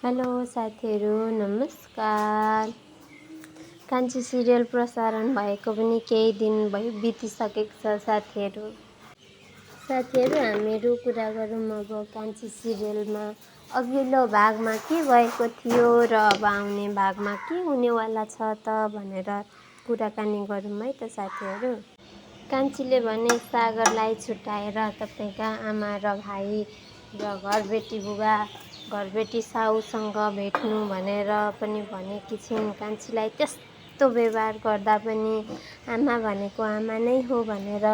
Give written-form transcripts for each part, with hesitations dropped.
Hello साथीहरू, नमस्कार। कान्छी सिरियल प्रसारण भएको पनि केही दिन बितिसकेको छ साथीहरू। हामीहरू कुरा गरौँ अब कान्छी सिरियलमा अघिल्लो भागमा के भएको थियो र अब आउने भागमा के हुनेवाला छ त भनेर कुराकानी गरौँ है त साथीहरू। कान्छीले भने सागरलाई छुट्याएर तपाईँका आमा र भाइ र घरबेटी बुबा घरबेटी साउसँग भेट्नु भनेर पनि भनेकी छिन्। कान्छीलाई त्यस्तो व्यवहार गर्दा पनि आमा भनेको आमा नै हो भनेर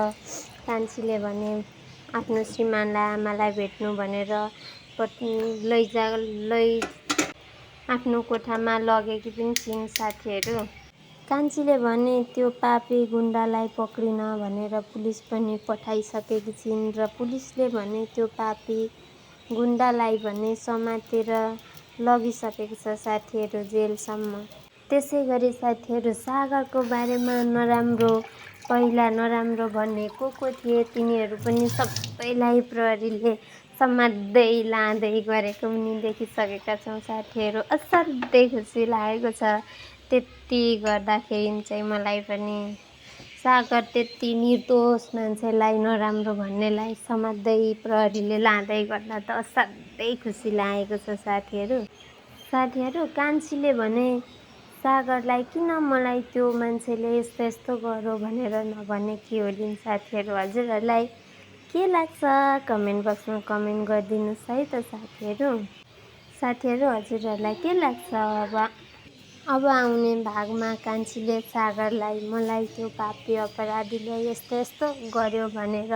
कान्छीले भने आफ्नो श्रीमानलाई आमालाई भेट्नु भनेर आफ्नो कोठामा लगेकी पनि छिन् साथीहरू। कान्छीले भने त्यो पापी गुण्डालाई पक्रिन भनेर पुलिस पनि पठाइसकेकी छिन् र पुलिसले भने त्यो पापी गुण्डालाई भने समातेर लगिसकेको छ साथीहरू जेलसम्म। त्यसै गरी साथीहरू सागरको बारेमा पहिला नराम्रो भन्ने को थिए तिनीहरू पनि सबैलाई प्रहरीले समात्दै लाँदै गरेको पनि देखिसकेका छौँ साथीहरू। असाध्यै खुसी लागेको छ त्यति गर्दाखेरि चाहिँ मलाई पनि। सागर त्यति निर्दोष मान्छेलाई नराम्रो भन्नेलाई समात्दै प्रहरीले लाँदै गर्दा त असाध्यै खुसी लागेको छ साथीहरू। कान्छीले भने सागरलाई किन मलाई त्यो मान्छेले यस्तो गर्यो भनेर नभनेकी होलिन् साथीहरू। हजुरहरूलाई के लाग्छ कमेन्ट बक्समा कमेन्ट गरिदिनुहोस् है त साथीहरू। हजुरहरूलाई के लाग्छ अब आउने भागमा कान्छीले सागरलाई मलाई त्यो पापी अपराधीले यस्तो गर्यो भनेर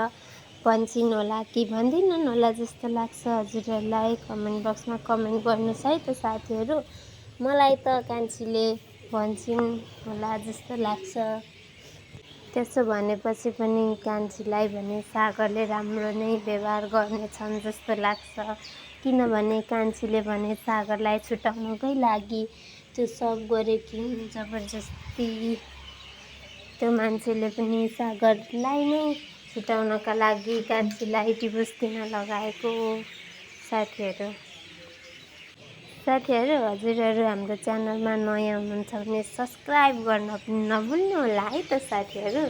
भन्छन् होला कि भन्दिनन् होला जस्तो लाग्छ हजुरहरूलाई कमेन्ट बक्समा कमेन्ट गर्नुहोस् है त साथीहरू। मलाई त कान्छीले भन्छन् होला जस्तो लाग्छ। त्यसो भनेपछि पनि कान्छीलाई भने सागरले राम्रो नै व्यवहार गर्नेछन् जस्तो लाग्छ। किनभने कान्छीले भने सागरलाई छुटाउनकै लागि त्यो सब गरेकी हुन् जबरजस्ती। त्यो मान्छेले पनि सागरलाई नै छुटाउनका लागि कान्छीलाई डिभोर्स दिन लगाएको हो साथीहरू। हजुरहरू हाम्रो च्यानलमा नयाँ हुनुहुन्छ भने सब्सक्राइब गर्न पनि नभुल्नु होला है त साथीहरू।